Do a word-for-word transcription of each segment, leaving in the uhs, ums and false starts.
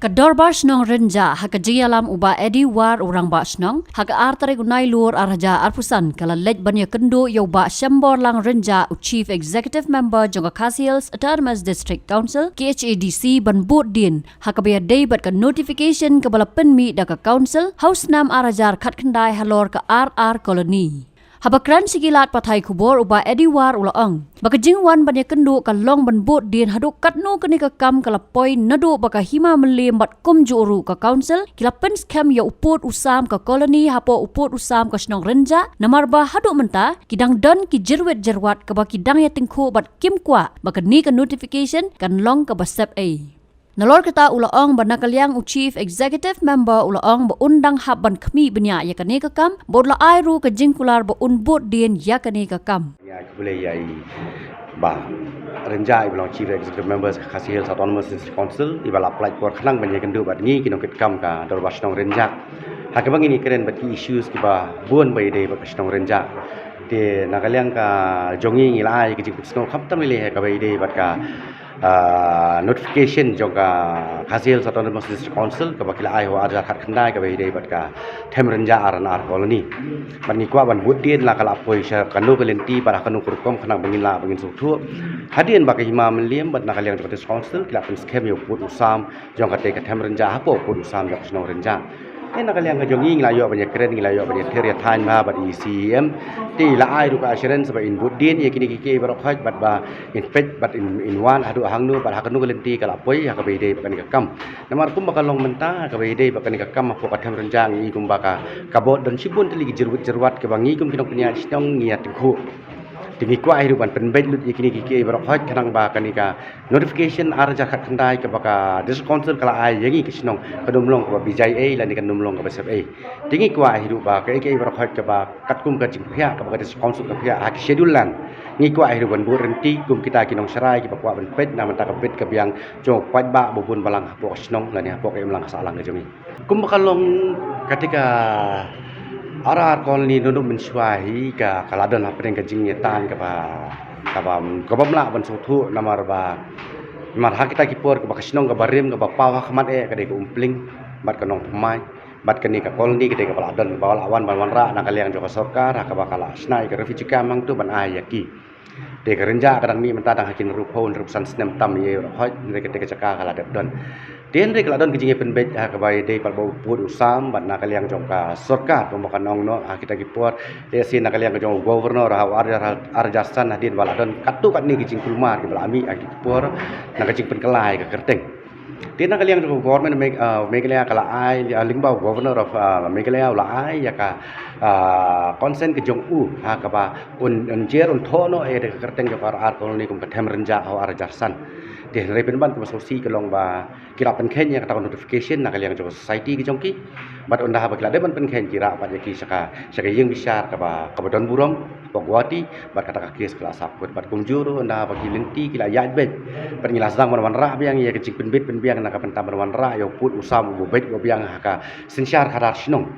Ka Dorbar Shnong Rynjah ha ka jingïalam u Bah Eddie War u Rangbah Shnong, ha ka ar tarik u Nailur ar hajar arphew san ka la leit ban ïakynduh ïa u Bah Shemborlang Rynjah u Chief Executive Member jong ka Khasi Hills Autonomous District Council, K H A D C, ban bud dien ha kaba ïadei bad ka notification kaba la pynmih da ka Council ha u snem ar hajar khatkhyndai halor ka R R Colony. Haba kren sha ki lad pathai khubor u Bah Eddie War u la ong ba ka jingwan ban ïakynduh ka long ban bud dien haduh katno kane ka kam ka la poi naduh ba ka Hima Mylliem bad kumjuh ruh ka Council ki la pynskhem ïa u pud u sam ka Colony hapoh u pud u sam ka Shnong Rynjah, namar ba haduh mynta ki dang don ki jyrwit jyrwat kaba ki dang ïatyngkhuh bad kim kwah ba kane ka notification kan long kaba sep ei. Nalor kata u la ong ba na ka liang u Chief Executive Member u la ong ba un dang hap ban khmih bniah ïa kane ka kam, ba u la ai ruh ka jingkular ba un bud dien ïa kane ka kam. Ïa, khublei ïa i Bah Rynjah iba long Chief Executive Member ka Khasi Hills Autonomous District Council, iba la pynlait por khnang ban ïakynduh bad ngi ki nongkitkam ka Dorbar Shnong Rynjah ha kaba ngin ïakren bad ki issues kiba bun ba ïadei bad ka Shnong Rynjah. Te na ka liang ka jong ngi, ngi la ai ka jingpynsngew khamtam lei lei ha kaba ïadei bad ka ah, notification jong ka Khasi Hills Autonomous District Council kaba ki la ai ha u ar hajar khatkhyndai kaba ïadei bad ka Them Rynjah R and R Colony. Bad ngi kwah ban bud dien la ka la poi sha kano ka lynti bad ha kano ka rukom khnang ba ngin lah ban ngin sngewthuh. Hadien ba ka Hima Mylliem bad na ka liang jong ka District Council ki la pynskhem ïa u pud u sam jong kata ka Them Rynjah hapoh u pud u sam jong ka Shnong Rynjah. Te na ka liang ka jong ngi, ngi la ïoh ban ïakren, ngi la ïoh ban ïathir ïathain bha bad i C E M. Te i la ai ruh ka assurance ba in bud dien ïa kine kiei kiei baroh khoit bad ba in peit bad in, in wan haduh hangno bad ha kano ka lynti ka la poi ha kaba ïadei bad kane ka kam. Namar kumba ka long mynta ha kaba ïadei bad kane ka kam hapoh ka Them Rynjah, ngi i kumba ka, ka bud don shibun tylli ki jyrwit jyrwat kaba ngi kum ki nongpynïaid shnong ngi ïatyngkhuh. Te ngi kwah hi ruh ban pynbeit lut ïa kine kiei kiei baroh khoit khnang ba kane ka notification ar hajar khatkhyndai kaba ka District Council ka la ai ïa ngi ki shnong kan ym long kaba bijai ei lane kan ym long kaba sep ei. Te ngi kwah hi ruh ba kaei kaei baroh khoit kaba katkum ka jingpynïaid kaba ka District Council ka pynïaid ha ki schedule land, ngi kwah hi ruh ban bud ryntih kum kita ki nongsharai kiba kwah ban peit na ka bynta ka bit ka biang jong u paidbah ba bun balang hapoh ka shnong lane hapoh ka imlang ka sahlang ka jong ngi. Kumba ka long, kata ka R R Colony naduh mynshuwa hi ka, ka la don hapdeng ka jingïatai kaba, kaba, kaba ym lah ban sngewthuh namar ba, namar ha kita ki por kaba ka shnong kaba rim kaba paw ha khmat eh ka dei ka Umpling bad ka Nongpymmai bad kane ka Colony ka dei kaba la don, ba la wan ban wanrah na ka liang jong ka sorkar ha kaba ka la shna ïa ka refugee camp hangto ban ai ïa ki. Te ka Rynjah ka dang mih mynta dang ha ki hynriewphew, hynriewphew san snem tam ïa u Rakhoi, hynrei kata ka jaka ka la dep don. Te hynrei ka la don ka jingïapynbeit ha kaba ïadei pat bad u pud u sam bad na ka liang jong ka sorkar, kumba kan ong noh ha kita ki por. Te shi na ka liang jong u Governor ha u ar hajar, ar hajar san hadien ba la don katto katne ki jingkulmar kiba la mih ha kita ki por na ka jingpynkylla ïa ka kyrteng. Te na ka liang jong u Government Meg-, ah, Meghalaya ka la ai, ah, lyngba u Governor of, ah, Meghalaya u la ai ïa ka, ah, consent ka jong u ha kaba un, un jer un thoh noh ïa ka kyrteng jong ka R R Colony kum ka Them Rynjah ha u ar hajar san. Te hynrei pynban kaba sngewsih ka long ba ki la pynkheiñ ïa kata ka notification na ka liang jong ka society ka jong ki. Bad ynda haba ki la dep ban pynkheiñ ki rah pat ïa ki sha ka, sha ka ïing bishar kaba, kaba don burom hapoh Guwahati, bad kata ka case ka la sahkut. Bad kumjuh ruh ynda haba ki lynti ki la ïaid beit, bad ngi la sdang ban wanrah biang ïa ka jingpynbit pynbiang na ka bynta ban wanrah ïa u pud u sam uba beit uba biang ha ka synshar khadar shnong.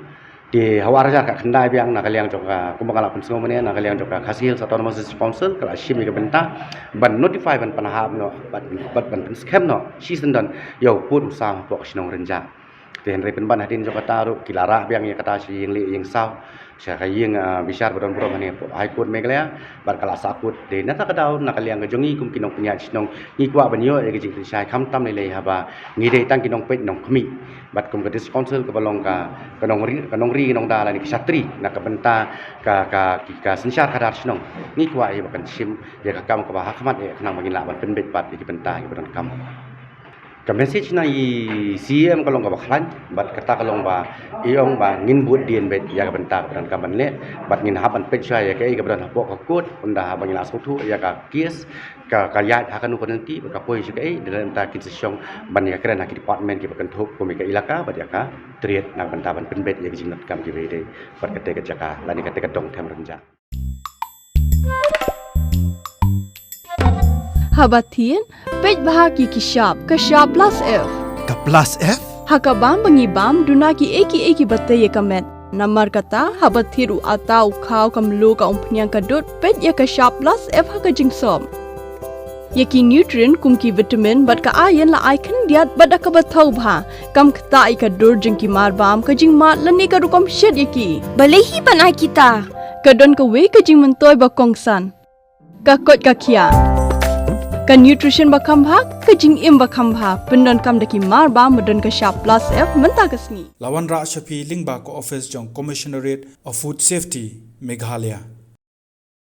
Te ha u ar hajar khatkhyndai biang na ka liang jong ka, kumba nga la pynsngew mynne, na ka liang jong ka Khasi Hills Autonomous District Council ka la shim ïa ka bynta ban notify ban pynhap noh bad, bad ban pynskhem noh shisyndon ïa u pud u sam hapoh ka shnong Rynjah. Te hynrei pynban hadien jong kata ruh ki la rah biang ïa kata sha ïing leh ïing saw, sha ka ïing, ah, bishar ba don burom hangne hapoh High Court Meghalaya, bad ka la sahkut. Te na kata ka daw na ka liang ka jong ngi kum ki nongpynïaid shnong ngi kwah ban ïoh ïa ka jingpynshai khamtam lei lei haba ngi dei tang ki nongpeit nongkhmih. Bad kum ka District Council kaba long ka, ka nongri, ka nongri nongda lane ka shatri na ka bynta ka, ka, ki, ka synshar khadar shnong, ngi kwah ïa ba kan shim ïa ka kam kaba ha khmat eh khnang ba ngin lah ban pynbeit pat ïa ki bynta kiba donkam. Ka message na i C E M ka long kaba khlaiñ, bad kata ka long ba i ong ba ngin bud dien beit ïa ka bynta kaba donkam ban leh, bad ngin hap ban peit shuwa ïa kaei kaba don hapoh ka court, ynda haba ngin la sngewthuh ïa ka case, ka, ka ïaid ha kano ka lynti, bad ka poi sha kaei, dei na ka bynta kin sa shong ban ïakren ha ki department kiba kynthup kum ïa ka elaka bad ïa ka trade na ka bynta ban pynbeit ïa ki jingdonkam kiba ïadei bad kata ka jaka lane kata ka dong Them Rynjah. Haba thied, peit bha ki, ki shap, ka shap plus F. Ka plus F? Ha ka bam ba ngi bam, duna kiei kiei kiba tei ïa ka met. Namar kata, haba thied u atta, u khaw, ka mluh, ka umphniang, ka dud, peit ïa ka shap plus F ha ka jingsop. Ïa ki nutrient kum ki vitamin bad ka iron la ai khyndiat bad da kaba thaw bha. Kam ktah ïa ka dur jong ki marbam, ka jingmad lane ka rukom shet ïa ki. Balei hi ban ai kita? Ka don kawei ka jingmyntoi ba kongsan. Ka koit ka khiah. Ka nutrition ba kham bha, ka jingim ba kham bha. Pyndonkam da ki marbam ba don ka shap plus F mynta ka sngi. La wanrah sha phi lyngba ka office jong Commissionerate of Food Safety, Meghalaya.